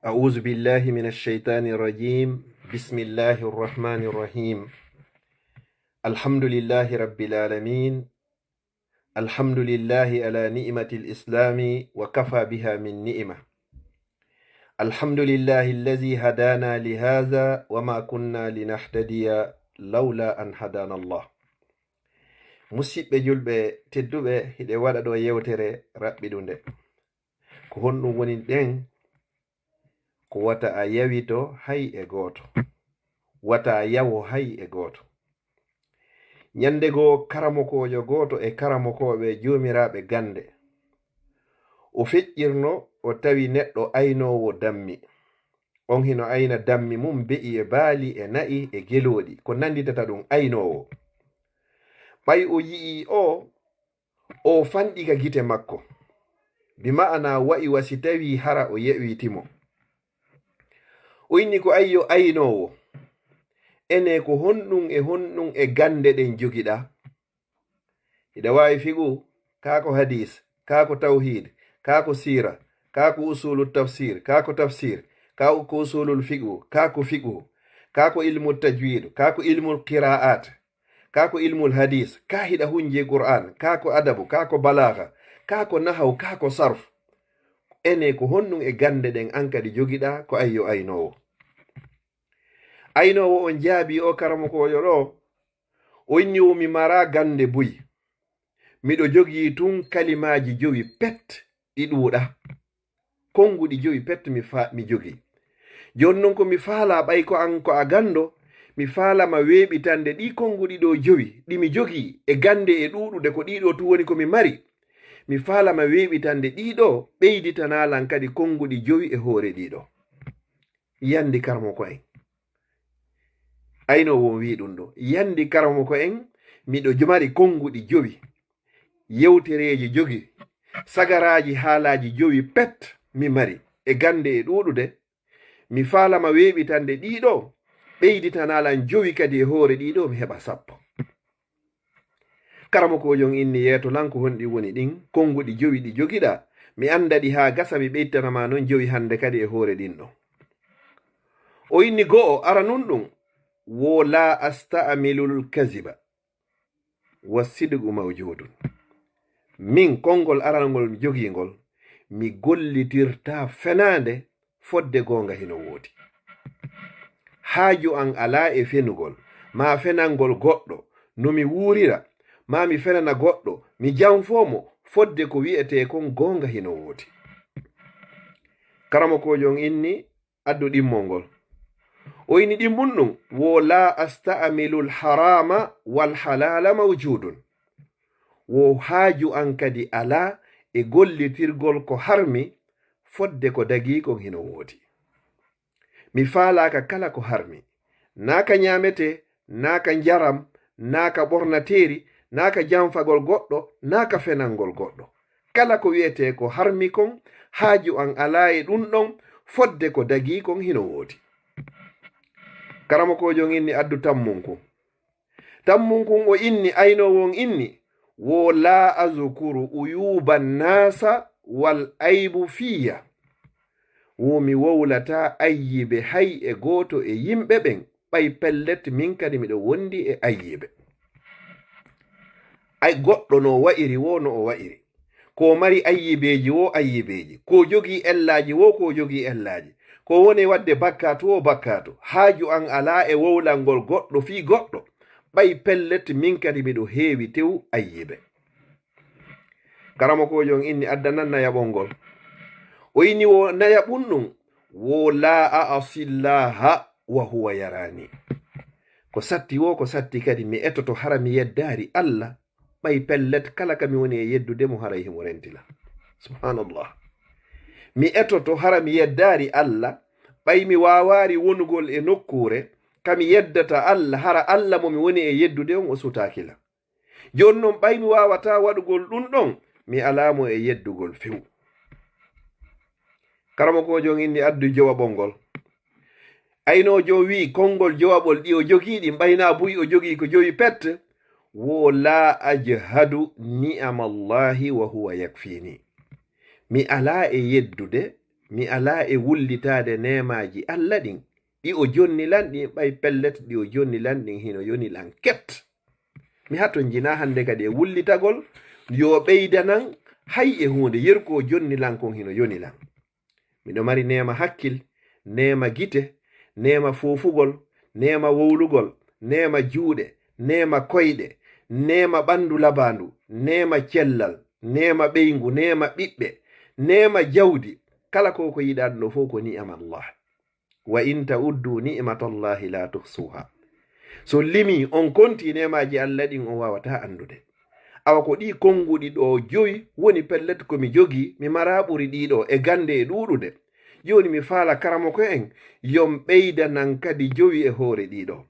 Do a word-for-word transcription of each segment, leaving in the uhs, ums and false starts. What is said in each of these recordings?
أعوذ بالله من الشيطان الرجيم. بسم الله الرحمن الرحيم. الحمد لله رب العالمين. الحمد لله على نعمة الإسلام وكفى بها من نعمة. الحمد لله الذي هدانا لهذا وما كنا لنهتدي لولا أن هدانا الله. Musidɓe julɓe tedduɓe, hiɗe waɗa ɗo yewtere raɓɓiɗunde. Ko honɗum woni ɗen? Ko wata a yawito hay e gooto. Wata a yawo hay e gooto. Ñande goo, karamokoojo gooto e karamokooɓe joomiraaɓe gannde, o feƴƴirno, o tawi neɗɗo aynoowo dammi. On hino ayna dammi mum be'i e baali e na'i e gelooɗi, ko nannditata ɗum aynoowo. Ɓay o yi'ii o, o fanɗi ka gite makko. Bi ma'ana wa'i wa si tawii hara o ye'witi mo. O inni ko ayyo aynoowo. Ene ko honɗum e honɗum e gannde ɗen jogiɗaa? Hiɗa waawi fiqhu, kaa ko hadiis, kaa ko tawhiid, kaa ko siira, kaa ko usuulu tafsiir, kaa ko tafsiir, kaa ko usuulul fiqhu, kaa ko fiqhu, kaa ko ilmu tajwiid, kaa ko ilmul qiraa'aat, kaa ko ilmul hadiis, kaa hiɗa hunji Qur'aan, kaa ko adabu, kaa ko balaaga, kaa ko nahaw, kaa ko sarf. Ene ko honɗum e gannde ɗen an kadi jogiɗaa ko ayyo aynoowo? Aynoowo on jaabii o karamokoojo ɗo, o inni wo mi maraa gannde buy. Miɗo jogii tun kalimaaji jowi pet ɗi ɗuuɗa. Konnguɗi jowi pet mi fa-, mi jogii. Jooni non ko mi faalaa ɓay ko an ko a ganndo, mi faala ma weeɓitande ɗii konnguɗi ɗoo jowi ɗi mi jogii e gannde e ɗuuɗude ko ɗii ɗoo tun woni ko mi mari. Mi faala ma weeɓitande ɗii ɗoo ɓeyditanaa lan kadi konnguɗi jowi e hoore ɗii ɗoo. Yandi karamoko en. Aynoowo on wi'i ɗum ɗo. Yandi karamoko en, miɗo jo-, mari konnguɗi jowi. Yewtereeji jogi. Sagaraaji haalaaji jowi pet mi mari. E gannde e ɗuuɗude. Mi faalama weeɓitande ɗii ɗoo. Ɓeyditanaa lan jowi kadi e hoore ɗii ɗoo mi heɓa sappo. Karamokoojo on inni yeeto lan ko honɗi woni ɗin konnguɗi jowi ɗi jogiɗaa? Mi annda ɗi haa gasa mi ɓeyditanama non jowi hannde kadi e hoore ɗin ɗoo. O inni go'o, aranun ɗum, wo laa asta'milul kaziba wa sidqu mawjudun. Min konngol aranngol mi jogii ngol, mi gollitirtaa fenaande fodde goonga hino woodi. Haaju an alaa e fenugol, maa fenangol goɗɗo no mi wuurira, maa mi fenana goɗɗo, mi janfoo mo, fodde ko wi'etee kon goonga hino woodi. Karamokoojo on inni, addu ɗimmol ngol. O inni ɗimmun ɗum, wo laa asta'milul harama wal halala mawjudun. Wo haaju an kadi alaa e gollitirgol ko harmi fodde ko dagii kon hino woodi. Mi faalaaka kala ko harmi, naa ka ñaametee, naa ka njaram, naa ka ɓornateeri, naa ka janfagol goɗɗo, naa ka fenangol goɗɗo. Kala ko wi'etee ko harmi kon, haaju an alaa e ɗum ɗon, fodde ko dagii kon hino woodi. Karamokoojo on inni addu tammun kun. Tammun kun o inni, aynoowo on inni, wo laa azkuru uyuba nnaasa wal aybu fiyya. Wo mi wowlataa ayyibe hay e gooto e yimɓe ɓen, ɓay pellet min kadi miɗo wondi e ayyibe. Ay goɗɗo no wa'iri wo no o wa'iri. Ko mari ayyibeeji wo ayyibeeji. Ko jogii ellaaji wo ko jogii ellaaji. Ko woni waɗde bakkaatu wo bakkaatu. Haaju an alaa e wowlangol goɗɗo fii goɗɗo. Ɓay pellet min kadi miɗo heewi tew ayyibe. Karamokoojo on inni addanan nayaɓol ngol. O inni wo nayaɓun ɗum, wo laa a'asi Llaaha wa huwa yaraani. Ko satti wo, ko satti kadi mi etoto hara mi yeddaari Alla, ɓay pellet kala ka mi woni e yeddude mo haray himo rentila. Subhanallah. Mi etoto hara mi yeddaari Alla, ɓay mi waawaari wonugol e nokkuure ka mi yeddata Alla, hara Alla mo mi woni e yeddude on o sutaaki lan. Jooni non, ɓay mi waawataa waɗugol ɗum ɗon, mi alaa mo e yeddugol few. Karamokoojo on inni addu jowaɓol ngol. Aynoojo on wi'i, konngol jowaɓol ɗi o jogii ɗin, ɓay naa buy o jogii ko jowi pet, wo laa ajhadu ni'ama Llaahi wa huwa yakfiini. Mi alaa e yeddude mi alaa e wullitaade neemaaji Alla ɗin, ɗi o jonni lan ɗin, ɓay pellet ɗi o jonni lan ɗin hino yoni lan ket. Mi hatonjinaa hannde kadi e wullitagol, yo ɓeydanan hay e huunde, yeru ko o jonni lan kon hino yoni lan. Miɗo mari neema hakkil, neema gite, neema foofugol, neema wowlugol, neema juuɗe, neema koyɗe, neema ɓanndu labaandu, neema cellal, neema ɓeyngu, neema ɓiɓɓe, neema jawdi, kala ko ko yiɗaa ɗum ɗo fof ko ni'ama Allah. "Wa in ta'uddu ni'matallahi la tuhsuha." So limi on konti neemaaji Alla ɗin, on waawataa anndude. Awa ko ɗii konnguɗi ɗo jowi woni pellet ko mi jogii, mi maraa ɓuri ɗii ɗo e gannde e ɗuuɗude. Jooni mi faala karamoko en yon ɓeydanan kadi jowi e hoore ɗii ɗo.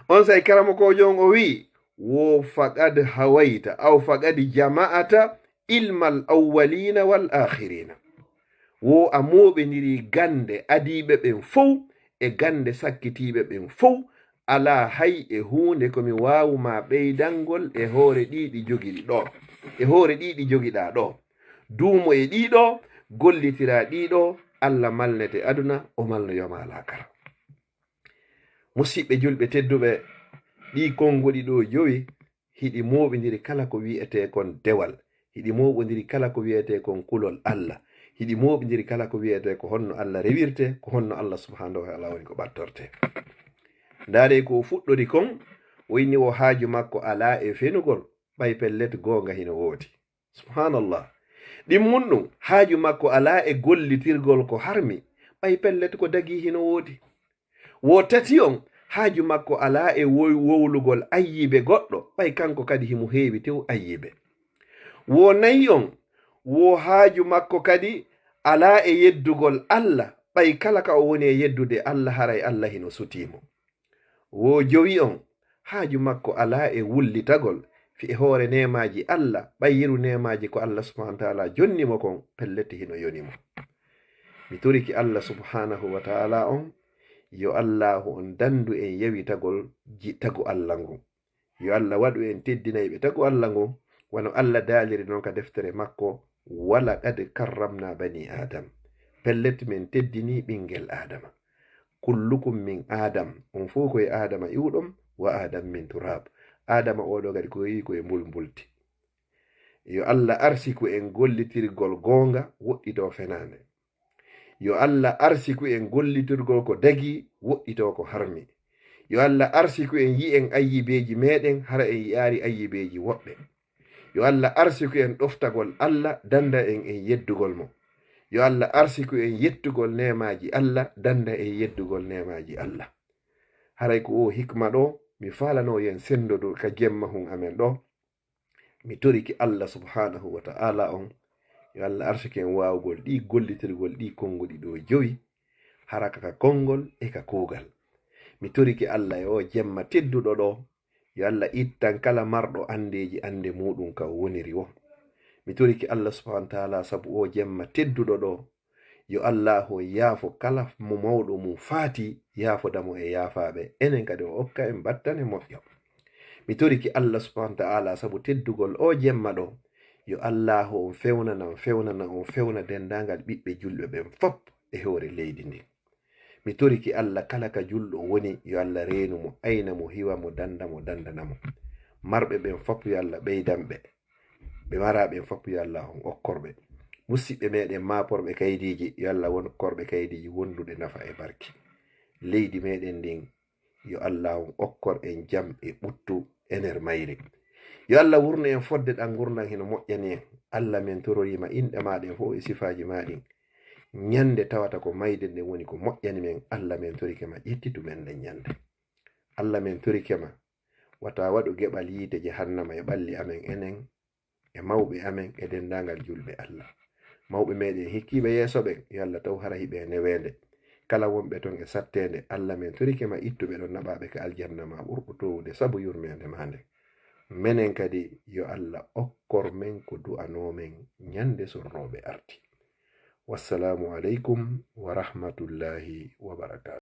Onsay karamokoojo on o wi'i, "Wo faqad hawayta, aw faqad jama'ata ilmal awwalina wal akhirina." Wo a mooɓindiri gannde adiiɓe ɓen fow e gannde sakkitiiɓe ɓen fow. Alaa hay e huunde ko mi waawu ma ɓeydangol e hoore ɗii ɗi jogiɗi ɗo, e hoore ɗii ɗi jogiɗaa ɗo. Duumo e ɗii ɗo, gollitiraa ɗii ɗo, Alla malnete aduna, o malnoyo ma laakara. Musiɓɓe julɓe tedduɓe, ɗii konnguɗi ɗo jowi, hiɗi mooɓindiri kala ko wi'etee kon dewal, hiɗi mooɓindiri kala ko wi'etee kon kulol Alla, hiɗi mooɓindiri kala ko wi'etee ko honno Alla rewirtee, ko honno Alla subhanahu wa ta'ala woni ko ɓattortee. Ndaaree ko o fuɗɗori kon, o inni wo haaju makko alaa e fenugol, ɓay pellet goonga hino woodi. Subhanallah. Ɗimmun ɗum, haaju makko alaa e gollitirgol ko harmi, ɓay pellet ko dagii hino woodi. Wo tati on, haaju makko alaa e woy-, wowlugol ayyibe goɗɗo, ɓay kanko kadi himo heewi tew ayyibe. Wo nayi on, wo haaju makko kadi alaa e yeddugol Alla, ɓay kala ka o woni e yeddude Alla, haray Alla hino sutii mo. Wo jowi on, haaju makko alaa e wullitagol fi e hoore neemaaji Alla, ɓay yeru neemaaji ko Alla subhanahu wa ta'ala jonni mo kon, pellet hino yoni mo. Mi toriki Alla subhanahu wa ta'ala on, yo Allaahu on dandu en yawitagol ji-, tagu Alla ngun. Yo Alla waɗu en teddinayɓe tagu Alla ngun, wano Alla daaliri non ka deftere makko, "Wa laqad karramna bani Adam." Pellet men teddini ɓingel Adama. "Kullukum min Adam." On fow ko e Adama iwɗon, "wa Adam min turab." Adama oɗo kadi ko yehi ko e mbulmbuldi. Yo Alla arsiku en gollitirgol goonga, woɗɗitoo fenaande. Yo Alla arsiku en gollitirgol ko dagii, woɗɗitoo ko harmi. Yo Alla arsiku en yi'en ayyibeeji meɗen, hara en yi'aari ayyibeeji woɓɓe. Yo Alla arsiku en ɗoftagol Alla, danda en en yeddugol mo. Yo Alla arsiku en yettugol neemaaji Alla, danda en yeddugol neemaaji Alla. Haray ko o hikma ɗo, mi faalano yen sendodo ka jemma hun amen ɗo. Mi toriki Alla subhanahu wa ta'ala on, yo Alla arsike en waawugol ɗi gollitirgol ɗi konnguɗi ɗo jowi, haraka ka konngol e ka kuugal. Mi toriki Alla e o jemma tedduɗo ɗo, yo Alla ittan kala marɗo andeeji ande muɗum ka o woniri wo. Mi toriki Alla subhanahu wa ta'ala sabu o jemma tedduɗo ɗo, yo Allaahu on yaafo kala mo mawɗo mum faati, yaafoda mo e yaafaaɓe. Enen kadi o okka en battane moƴƴo. Mi toriki Alla subhanahu wa ta'ala sabu teddugol o jemma ɗo, yo Allaahu on fewnana, on fewnana, on fewna dendaangal ɓiɓɓe julɓe ɓen fop e hoore leydi ndin. Mi toriki Alla kala ka julɗo woni, yo Alla reenu mo, ayna mo, hiwa mo, danda mo, dandana mo. Marɓe ɓen fop yo Alla ɓeydan ɓe. Ɓe maraa ɓen fop yo Alla on okkor ɓe. Musiɓɓe meɗen maaporɓe kaydiiji, yo Alla won korɓe kaydiiji wonduɗe nafa e barke. Leydi meɗen ndin, yo Alla on okkor en jam e ɓuttu e nder mayri. Yo Alla wurnu en fodde ɗan ngurndan hino moƴƴani en. Alla, men tororiima inɗe ma ɗen fof e sifaaji ma ɗin. Ñande tawata ko mayde nden woni ko moƴƴani men, Alla, men torike ma ƴettitu men nden ñande. Alla, men torike ma, wata waɗu geɓal yiite jahannama e ɓalli amen enen, e mawɓe amen, e dendaangal julɓe Alla. Mawɓe meɗen hikkiiɓe yeeso ɓen, yo Alla taw hara hiɓe e neweende. Kala wonɓe ton e satteende, Alla, men torike ma ittuɓe ɗon naɓaɓe ka aljanna ma ɓurɗo towude sabu yurmeende ma nden. Menen kadi, yo Alla okkor men ko du'anoo men ñande sorrooɓe arti. Wassalaamu aleykum wa rahmatullahi wa barakaatuh.